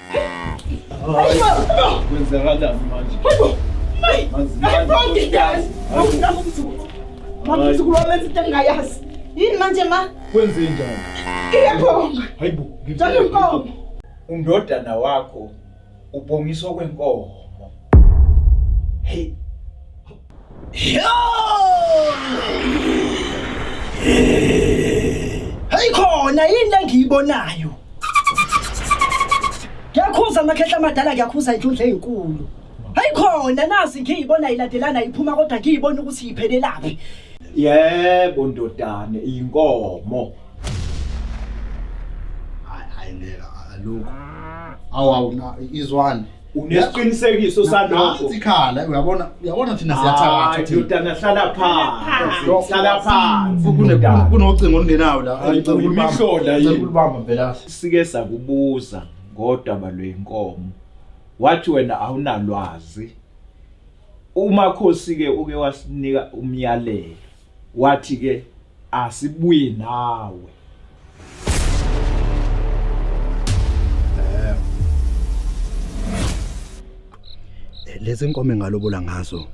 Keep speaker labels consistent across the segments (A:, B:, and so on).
A: Hayibo!
B: Kwenzakalani manje?
A: Hayibo! Hayibo ngidani. Awunami umzukulu. Mama umzukulu wami enza into engingayazi.
C: Yini manje ma?
B: Kwenze njani?
A: Iyabonga.
B: Hayibo.
A: Njengenkomo.
B: Undodana wakho ubongiswa kwenkomo. Hey.
A: Hey khona yini lengiyibonayo? Ngiyakhuza amakhehla amadala ngiyakhuza inhlundla ezinkulu. Hayi khona nazi ngiyibona ilandelana iphuma kodwa ngiyibona ukuthi iphelelaphi.
B: Yebo ndodana inkomo.
D: Hayi hayi ngeke alukho. Awu awu na izwani.
B: Unesiqinisekiso salokho.
D: Nansi ikhala uyabona uyabona thina siyathakatha
B: Hayi
D: thina.
B: ndodana hlala phansi. Hlala phansi.
D: Kune
B: ndodana.
D: kunocingo olungenayo la. Hayi ngicela ukulibamba.
B: Imihlola
D: Ngicela
B: yini?
D: ukulibamba Mvelase.
B: Sike sakubuza ngodaba lwenkomo. Wathi wena awunalwazi. Umakhosi ke uke wasinika umyalelo. Wathi ke asibuye nawe.
D: Lezi nkomo engalobola ngazo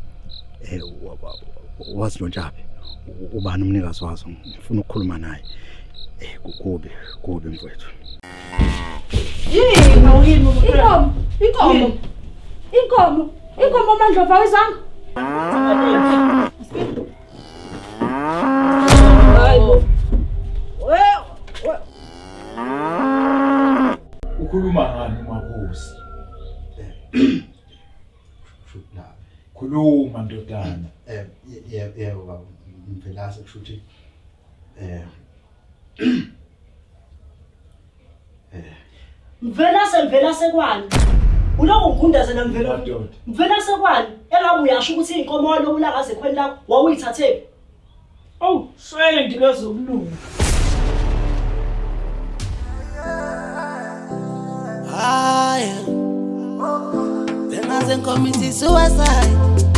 D: wazintshontshaphi ubani umnikazi wazo ngifuna ukukhuluma naye kubi kubi mfowethu.
C: Yini? Awuyini inkomo? Inkomo. Inkomo. Inkomo MaNdlovu awizanga?
A: Hayibo. We
B: Ukhuluma ngani umakhosi?
D: La
B: Khuluma ndodana.
D: Yebo baba Mvelase kusho ukuthi
A: Mvelase Mvelase kwani? Uloko ngigundazela Mvelo.
B: Madoda.
A: Mvelase kwani? Engabe uyasho ukuthi inkomo walobola ngaze ekhweni lakho wawuyithathephi?
E: Oh, swele ngilozokulunga.
F: Haya. Bengaze ngicommit suicide.